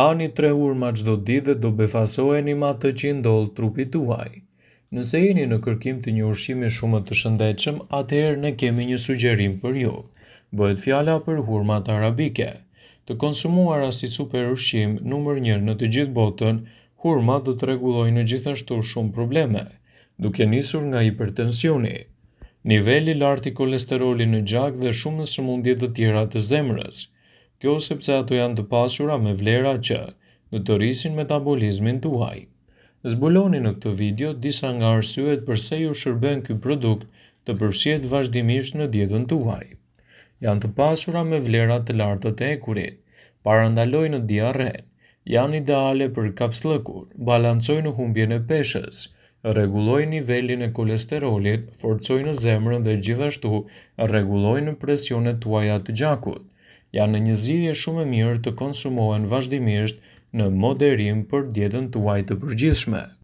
Hani tre hurma çdo ditë dhe do befasoheni me atë që i ndodh trupit tuaj. Nëse jeni në kërkim të një ushqimi shumë të shëndetshëm, atëherë ne kemi një sugjerim për ju. Bëhet fjala për hurmat arabike. Të konsumuara si super ushqim numër një në të gjithë botën, hurmat do të rregullojnë gjithashtu shumë probleme, duke nisur nga hipertensioni, niveli i lartë i kolesterolit në gjak dhe shumë sëmundje të tjera të zemrës. Kjo sepse ato janë të pasura me vlera që do të rrisin metabolizmin tuaj. Zbuloni në këtë video disa nga arsyet përse ju shërben ky produkt të përfshihet vazhdimisht në dietën tuaj. Janë të pasura me vlera të larta të hekurit, parandalojnë diarrenë, janë ideale për kapsllëkun, balancojnë humbjen e peshës, rregullojnë nivelin e kolesterolit, forcojnë zemrën dhe gjithashtu rregullojnë presionet tuaja të gjakut. Janë një zgjidhje shumë e mirë të konsumohen vazhdimisht në moderim për dietën tuaj të përgjithshme.